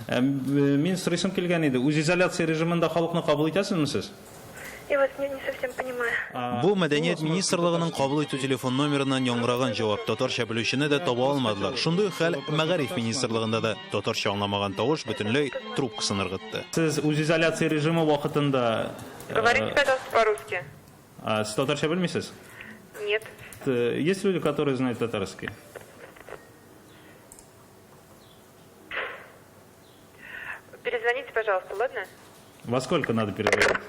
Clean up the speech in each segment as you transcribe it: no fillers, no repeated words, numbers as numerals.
Мин сорыйсым килгән иде, үзизоляция режимында халыкны кабул итәсезме сез? Я вас не, не совсем понимаю. Бу Мәдәният министрлыгының кабул итү телефон номерыннан яңгыраган җавап. Татарча белүчене дә таба алмадылар. Шундый ук хәл Мәгариф министрлыгында да. Татарча аңламаган тавыш бөтенләй трубкасын ыргытты. Сез үзизоляция режимы вакытында. Говорите, пожалуйста, по-русски. Сез татарча белмисез? Нет. Есть люди, которые знают татарский? Перезвоните, пожалуйста, ладно? Во сколько надо перезвонить?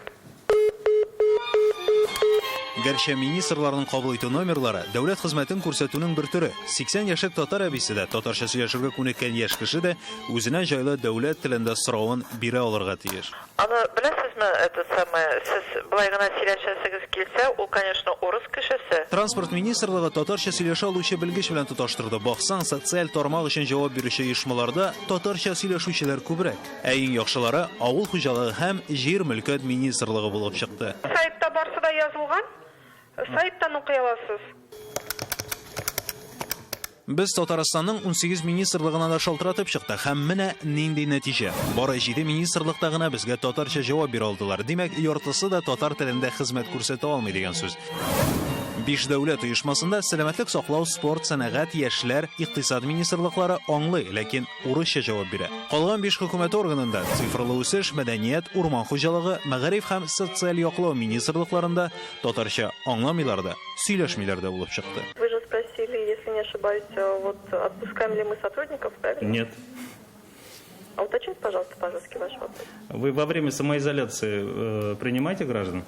Гәрчә министрларның кабул итү номерлары дәүләт хезмәтен күрсәтүнең бер төре. 80 яшьлек татар әбисе дә, татарча сөйләшергә күнеккән яшь кеше дә үзенә җайлы дәүләт телендә соравын бирә алырга тиеш. Аны беләсезме, этот самое, сез болай гына сөйләшәсегез килсә, ул, конечно, урыс кешесе. Транспорт министрлыгы татарча сөйләшә алучы белгеч белән тоташтырды. Баксаң, социаль тармак өчен җавап бирүче оешмаларда татарча сөйләшүчеләр күбрәк. Ә иң яхшылары Авыл хуҗалыгы һәм җир-мөлкәт министрлыгы булып чыкты. Сайтта барсы да язылган. Сайттан укый аласыз. Без Татарстанның 18 министрлыгына да шалтыратып чыктык һәм менә нинди нәтиҗә. Бары 7 министрлыкта гына безгә татарча җавап бирә алдылар. Димәк, яртысы да татар телендә хезмәт күрсәтә алмый дигән сүз. Биш дәүләт оешмасында сәламәтлек саклау, спорт, сәнәгать, яшьләр, икътисад министрлыклары аңлый, ләкин урысча җавап бирә. Калган биш хөкүмәт органында цифрлы үсеш, мәдәният, урман хуҗалыгы, мәгариф һәм социаль яклау министрлыкларында Татарча аңламыйлар да, сөйләшмиләр дә булып чыкты. Вы же спросили, если не ошибаюсь, вот отпускаем ли мы сотрудников, правильно? Нет. А уточните, пожалуйста, по-русски ваш вопрос. Вы во время самоизоляции принимаете граждан?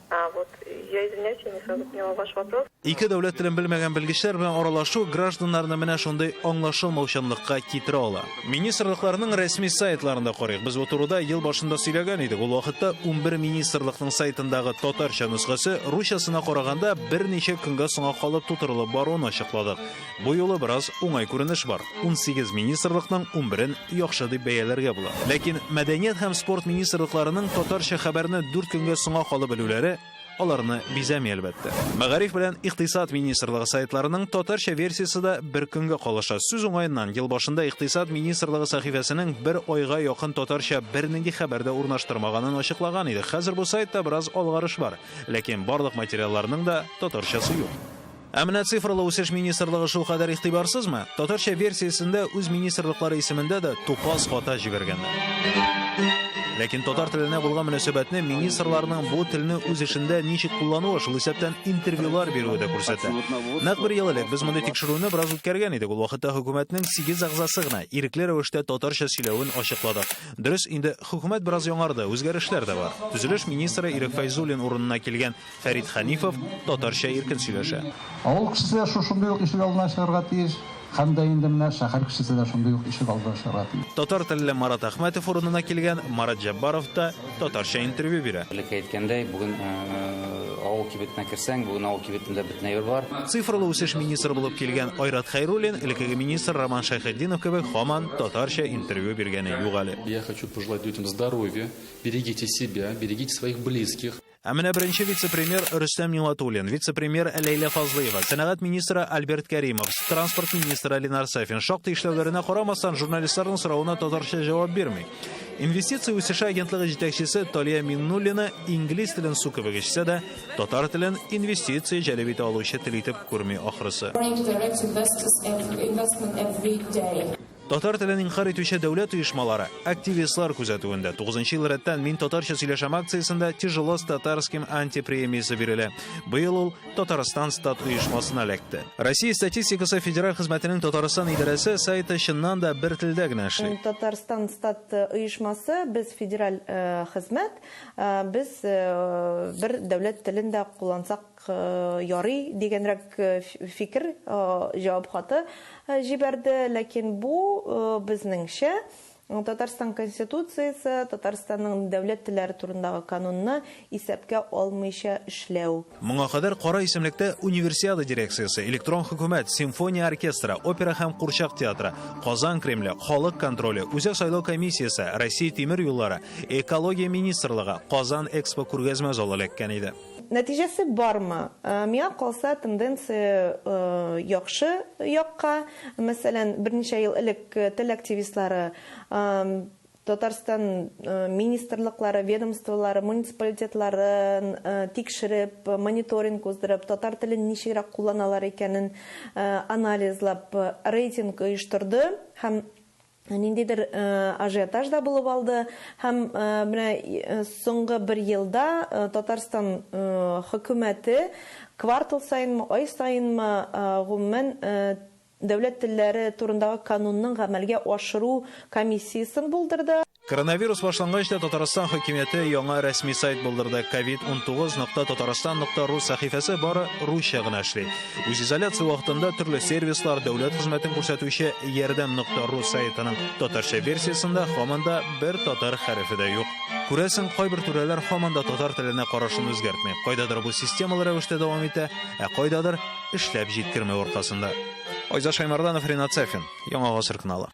А, вот, я извиняюсь, я не сразу поняла ваш вопрос. Ике дәүләт телен белмәгән белгечләр белән аралашу гражданнарны менә шундый аңлашылмаучанлыкка китерә ала. Министрлыкларның рәсми сайтларын да карыйк. Без бу турыда ел башында сөйләгән идек. Ул вакытта 11 министрлыкның сайтындагы татарча нөсхәсе русчасына караганда берничә көнгә соңа калып тутырылып баруын ачыкладык. Бу юлы бераз уңай күренеш бар. 18 министрлыкның 11-ен яхшы дип бәяләргә була. Ләкин мәдәният һәм спорт министрлыкларының татарча хәбәрне 4 көнгә соңа калып белүләре Аларны бизәми, әлбәттә. Мәгариф белән Икътисад министрлыгы сайтларының татарча версиясе дә бер көнгә калыша. Сүз уңаеннан, ел башында Икътисад министрлыгы сәхифәсенең бер айга якын татарча бернинди хәбәр дә урнаштырмаганын ачыклаган идек. Хәзер бу сайтта бераз алгарыш бар. Ләкин барлык материалларның да татарчасы юк. Ә менә цифрлы үсеш министрлыгы шулкадәр игътибарсызмы? Татарча версиясендә үз министрлыклары исемендә дә тупас хата җибәргәннәр. Ләкин татар теленә булган мөнәсәбәтне министрларның бу телне үз эшендә ничек куллануы, шул исәптән интервьюлар бирүе дә күрсәтә. Нәкъ бер ел элек без мондый тикшерүне бераз үткәргән идек. Ул вакытта хөкүмәтнең 8 әгъзасы гына ирекле рәвештә татарча сөйләвен ачыкладык. Дөрес, инде хөкүмәт бераз яңарды, үзгәрешләр дә бар. Төзелеш министры Ирек Фәйзуллин урынына килгән Фәрит Хәнифов татарча иркен сөйләшә. Авыл кешесе дә шушындый ук ишек алдына чыгарга тиеш, һәм дә инде менә шәһәр кешесе дә шундый ук ишек алдына чыгарга тиеш. Татар телле Марат Әхмәтов урынына килгән Марат Җәббаров та татарча интервью бирә. Элек әйткәндәй, бүген авыл кибетенә керсәң, бүген авыл кибетендә бөтен әйбер бар. Цифрлы үсеш министры булып килгән Айрат Хәйруллин, элеккеге министр Роман Шәйхетдинов кебек һаман татарча интервью биргәне юк әле. Я хочу пожелать людям здоровья, берегите себя, берегите своих близких. Ә менә беренче вице-премьер Рөстәм Нигъмәтуллин, вице-премьер Ләйлә Фазлыева, сәнәгать министры Альберт Кәримов, транспорт министры Ленар Сафин шактый эшләүләренә карамастан, журналистларның соравына татарча җавап бирми. Инвестиция үсеше агентлыгы җитәкчесе Талия Миңнуллина инглиз телен су кебек эчсә дә, татар телен инвестиция җәлеп итә алучы тел итеп күрми ахрысы. Татар телен инкарь итүче дәүләт оешмалары, активистлар күзәтүендә 9 ел рәттән Мин татарча сөйләшәм акциясендә Тяжело с татарским антипремиясе бирелә. Быел ул Татарстан стат оешмасына эләкте. Россия статистикасы федераль хезмәтенең Татарстан идарәсе сайты чыннан да бер телдә генә эшли. Татарстан стат оешмасы, без федераль хезмәт, без бер дәүләт телен дә куллансак Ярый дигәнрәк фикер, җавап хаты җибәрде. Ләкин бу, безнеңчә, Татарстан Конституциясе, Татарстанның дәүләт телләре турындагы канунны исәпкә алмыйча эшләү. Моңа кадәр кара исемлектә Универсиада дирекциясе, Электрон хөкүмәт, симфония оркестры, опера һәм курчак театры, Казан Кремле, Халык контроле, Үзәк сайлау комиссиясе, Россия тимер юллары, Экология министрлыгы, Казан Экспо күргәзмә залы эләккән иде. Нәтиҗәсе бармы? Миңа калса, тенденция яхшы якка. Мәсәлән, берничә ел элек тел активистлары Татарстан министрлыклары, ведомстволары, муниципалитетларын тикшереп, мониторинг уздырып, татар телен ничегрәк кулланалар икәнен анализлап, рейтинг оештырды һәм ниндидер ажиотаж да булып алды. Һәм менә соңгы бер елда Татарстан хөкүмәте квартал саенмы, ай саенмы, гомумән, дәүләт телләре турындагы канунның гамәлгә ашыру комиссиясен булдырды. Коронавирус башлангач та Татарстан хакимияте яңа рәсми сайт булдырды. Covid19.tatarstan.ru сәхифәсе бары русча гына эшли. Үзизоляция вакытында төрле сервислар, дәүләт хезмәтен күрсәтүче ярдәм.ру сайтының татарча версиясендә һаман да бер татар хәрефе дә юк. Күрәсең, кайбер түрәләр һаман да татар теленә карашын үзгәртми. Кайдадыр бу системалы рәвештә дәвам итә, ә кайдадыр эшләп җиткермәү аркасында. Айзат Шаймарданов, Ринат Сафин, Яңа Гасыр каналы.